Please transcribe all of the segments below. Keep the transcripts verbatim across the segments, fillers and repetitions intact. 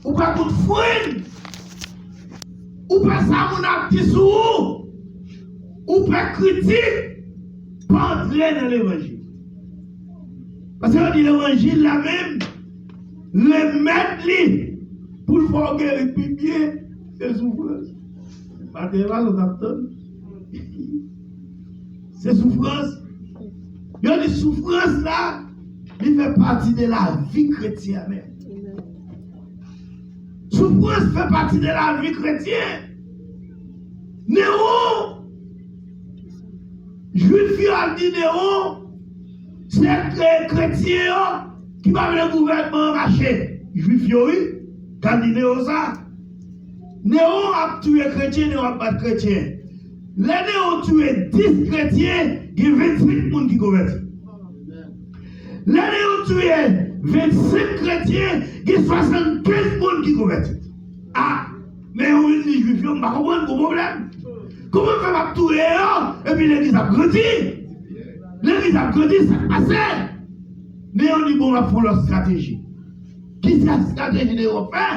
Ou pè kout fren. Ou pè sa moun ap di sou ou. Ou pè kritik. Pa antre nan levanjil. Paske yo di levanjil la menm, remèd li pou l fè w geri pi byen, se soufrans. Maten pa sot ap tann. Se soufrans. Yo di soufrans la, li fè pati de lavi kretyen menm. Soufrans fè pati de lavi kretyen. Newon, Jwif yo ap di Newon, se kre-, kretyen yo ki pa vle gouvènman an mache. Jwif yo, wi, k ap di Newon sa. Newon ap touye kretyen, Newon ap bat kretyen. Lè Newon touye dis kretyen, gen vennsenk moun ki konvèti. Lè Newon touye vennsenk kretyen, gen swasannkenz moun ki konvèti. A, men yon vin di Jwif yo, m pa konprann, gon pwoblèm. Kòman fè m ap touye yo, epi legliz ap grandi? Legliz ap grandi, sa k pase? Newon di, bon, m ap fè yon lòt estrateji. Ki sa estrateji Newon fè?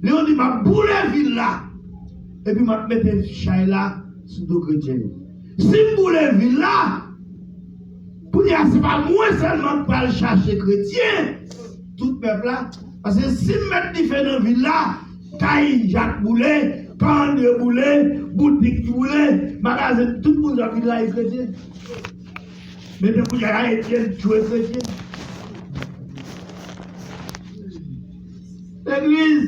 Newon di, m ap boule vil la, epi m ap mete chay la sou do kretyen yo. Si m boule vil la, kounye a se pa mwen sèlman k pral chache kretyen, tout pèp la. Paske si m met dife nan vil la, kay Jak boule, kay Andre boule, boutik boule, magazen, tout moun nan vil la e kretyen. Men depi kounye a, Etyen tchwe kretyen. Legliz,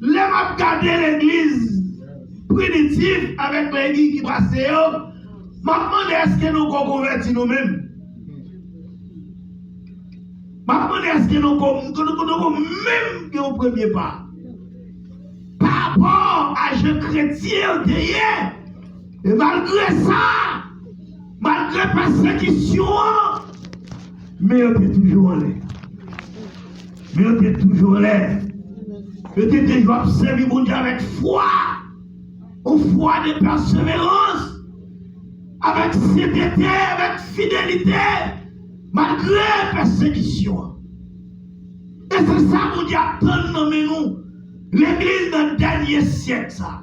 lè m ap gade legliz primitif avèk legliz ki pase yo, m ap mande èske nou ko konvèti nou menm? M ap mande èske nou ko, nou ko, nou ko menm gen yon premye pa? Pa rapò a jan kretyen yo te ye, e malgre sa, malgre pèsekisyon an, men yo te toujou anlè. Men yo te toujou anlè. Yo te toujou ap sèvi Bondye avèk fwa. Yon fwa de pèseverans, avèk sentete, avèk fidelite, malgre pèsekisyon an. E se sa Bondye ap tann nan men nou, legliz nan dènye syèk sa.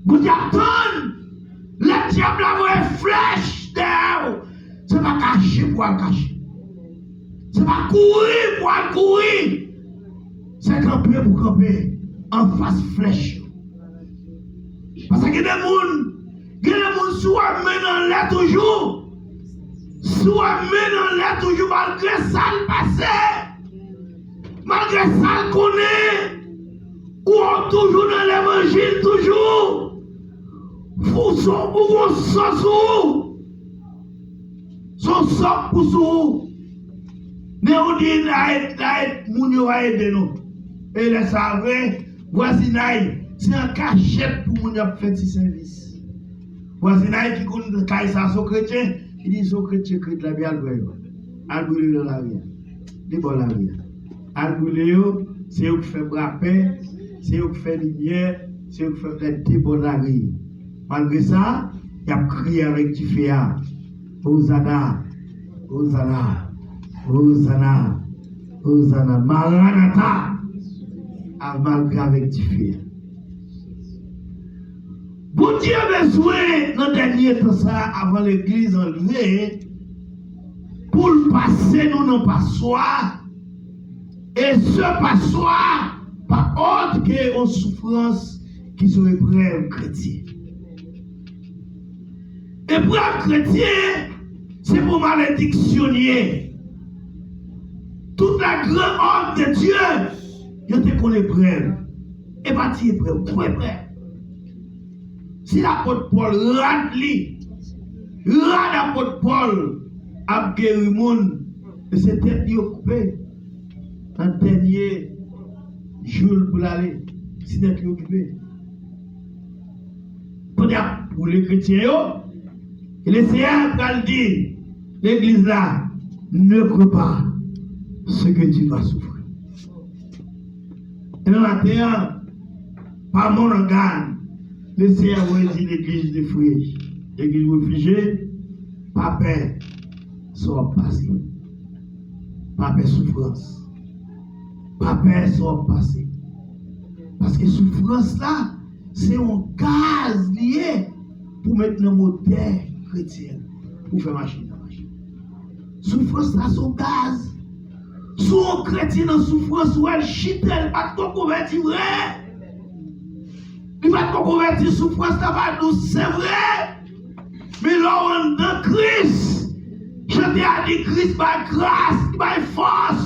Bondye ap tann lè dyab la voye flèch dèyè w, se pa kache pou al kache. Se pa kouri pou al kouri. Se kanpe pou kanpe anfas flèch yo. Paske gen de moun, gen de moun si w wè men nan lè toujou, si w wè men nan lè toujou, malgre sa l pase, malgre sa l konnen, ou toujou nan levanjil toujou. Fou son ou gon sò sou ou. Son sòk pou sou ou. Men ou di la ed, la ed, moun yo va ede nou. E lè sa vre, vwazinay, se an kachèt pou moun yo ap fè ti sèvis. Vwazinay ki konn kay sa se yon kretyen, ki di se yon kretyen, kretyen la, epi al pran yo. Al boule yo nan lari a. De bò lari a. Al boule yo, se yo k fè bra pè, se yo k fè limyè, se yo k fè lè de bò lari. Malgre sa, y ap kriye avèk dife a. Ozana, Ozana, Ozana, Ozana, Maranata. A malgre avèk dife a. Bondye bezwen nan dènye tan sa a, avan legliz anlve, pou l pase nou nan paswa, e se paswa pa òt ke yon soufrans ki se yon eprèv kretyen. Eprèv kretyen, se pou malediksyon l ye. Tout lè gran òm de Dye, yo te konn eprèv. E pa ti eprèv, gwo eprèv. Si lapot Pòl rad li, rad apot Pòl ap geri moun, e se tèt li yo koupe. Nan dènye jou l pou l ale, si tèt li yo koupe. Pandan y ap boule kretyen yo, e Lesenyè pral di legliz la, ne crains pas ce que tu vas souffrir. Demen maten an, pa mòrangan, Lesenyè voye di legliz refij-, legliz refijye, pa pè sa w ap pase. Pa pè soufrans. Pa pè sa w ap pase. Paske soufrans la, se yon gaz li ye pou met nan motè kretyen pou fè machin nan mache. Soufrans la se yon gaz. Si yon kretyen nan soufrans, ou wè l chita, li pa t ko konvèti vre. Li pa t ko konvèti, soufrans la pa dous, se vre. Men lè w anndan Kris, jan te a di, Kris bay gras, li bay fòs,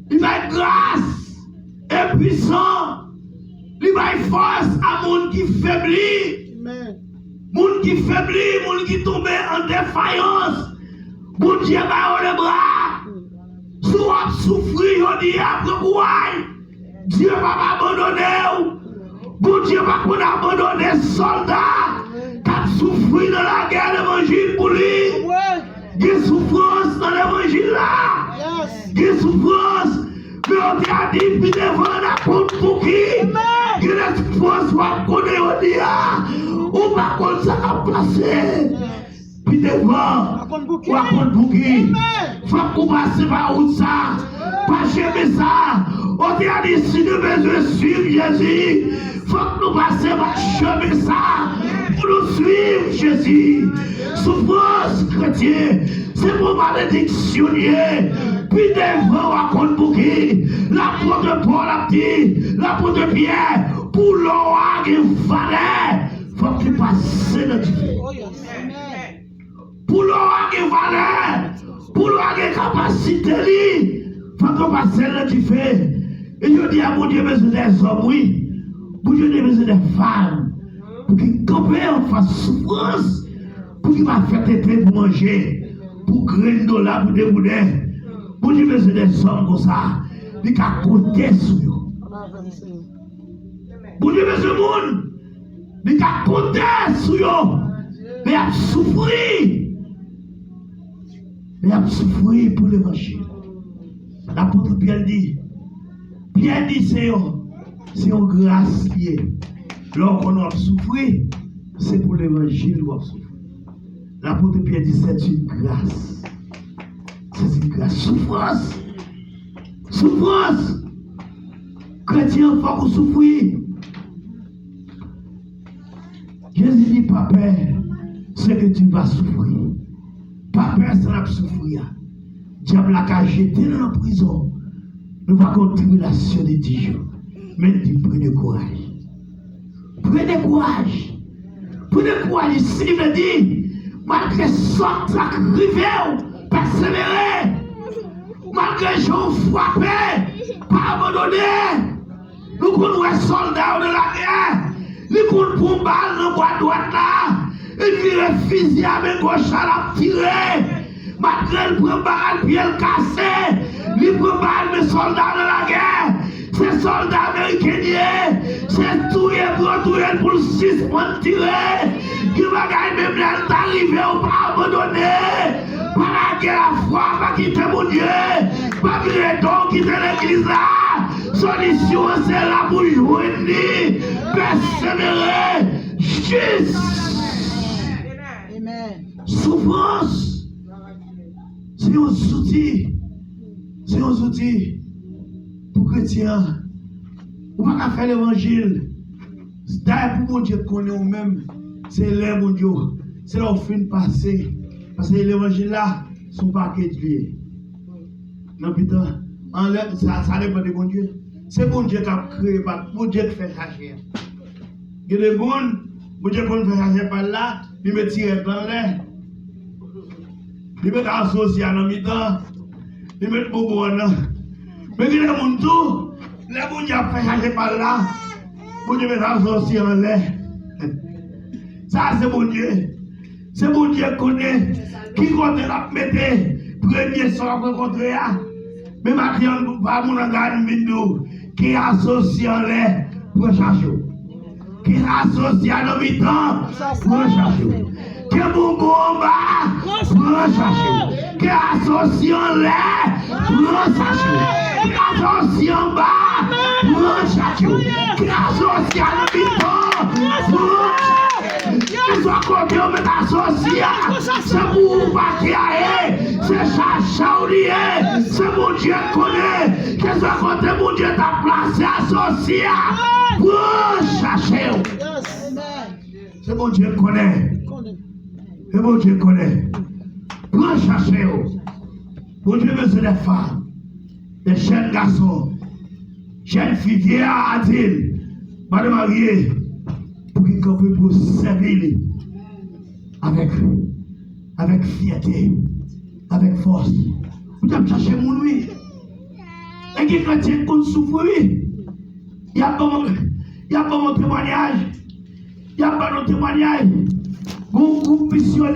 li bay gras e pwisan, li bay fòs a moun ki febli. Moun ki febli, moun ki tonbe an defayans, Bondye ba yo lebra. Si w ap soufri jodi a, pran kouray. Dye p ap abandone w. Bondye pa konn abandone sòlda k ap soufri nan lagè levanjil pou li. Gen soufrans nan levanjil la. Gen soufrans. Men yo te a di pi devan n a konn pou ki. Gen de soufrans w ap konnen jodi a. Ou pa konn sa k ap pase. Pi devan, w a konn pou ki. Fòk ou pase pa wout sa, pa chemen sa. Ote a di, si nou bezwen swiv Jezi, fòk nou pase pa chemen sa pou nou swiv Jezi. Soufrans kretyen, se pou malediksyon li ye. Pi devan, w a konn pou ki. Lapot Pòl ap di, lapot Pyè, pou lò a gen valè, fòk li pase nan dife. Pou lò a gen valè, pou lò a gen kapasite li, fòk yo pase l nan dife. E jodi a, Bondye bezwen dèzòm, wi. Bondye te bezwen de fanm pou ki kanpe anfas soufrans, pou ki pa fè tete pou manje, pou grenn dola pou debouden. Bondye bezwen dèzòm konsa. Li ka konte sou yo. Bondye bezwen moun. Li ka konte sou yo. Men y ap soufri. Men y ap soufri pou levanjil. Lapot Pyè di, Pyè di se yon, se yon gras li ye. Lè w konnen w ap soufri, se pou levanjil w ap soufri. Lapot Pyè di, c'est une grâce. C'est une grâce. Soufrans. Soufrans. Kretyen, fòk ou soufri. Jezi di, pa pè, ce que tu vas souffrir. Pa pè sa n ap soufri a. Dyab la ka jete nou nan prizon. Nou va gen yon tribilasyon de dis jou. Men l di, pran kouraj. Pran kouraj. Pran kouraj isi vle di, malgre sa k rive w, pèsevere. Malgre jan w frape, pa abandone. Nou konn wè sòlda yo nan lagè. Li konn pran bal nan bwa dwat la. Li vire fizi a men goch la, l ap tire. Malgre l pran bal, pye l kase. Li pran bal, men sòlda nan lagè. Se sòlda ameriken li ye. Se touye pou yo touye l pou l sispann tire. Gen bagay menm lè l ta rive, ou pa abandone. Pa lage lafwa, pa kite Bondye. Pa vire do w kite legliz la. Solisyon an se la pou jwenn li. Pèsevere jis. Soufrans se yon zouti. Se yon zouti pou kretyen an. Ou pa ka fè levanjil. Dayè pou Bondye konnen w menm, se lè Bondye, se lè w fin pase. Paske levanjil la, se yon pakèt li ye. Nan mitan, anlè, sa, sa depann de Bondye. Se Bondye k ap kreye, pa Bondye k fè chache a. Gen de moun, Bondye konn fè chache pa l la, li met tirèt la anlè. Li met asosye a nan mitan. Li met bonbon an nan. Men gen de moun tou, lè Bondye ap fè chache pa l la, Bondye met asosye a anlè. Sa se Bondye. Se Bondye k konnen ki kote l ap mete premye sa w ap rankontre a. Men maten an, pa moun an gad m vin di w, ke asosye anlè pran chache w. Ke asosye a nan mitan pran chache w. Ke bonbon anba pran chache w. Ke asosye anlè pran chache w. Ke asosye anba pran chache w. Ke asosye a nan mitan pran chache w. Keswa kote yo met asosye a, se pou ou pa ki a ye, se chache w li ye, se Bondye k konnen. Keswa kote Bondye ta plase asosye a, pran chache w. Se Bondye k konnen. Se Bondye k konnen. Pran chache w. Bondye bezwen de fanm, de jèn gason, jèn fi, vyè, adilt, pa de marye, pou ki kanpe pou sèvi li avèk, avèk fyète, avèk fòs. Ou t ap chache moun, wi. E gen kretyen k konn soufri, wi. Y ap ban mwen, y ap ban mwen temwanyaj. Y ap ban nou temwanyaj. Gon gwoup misyonè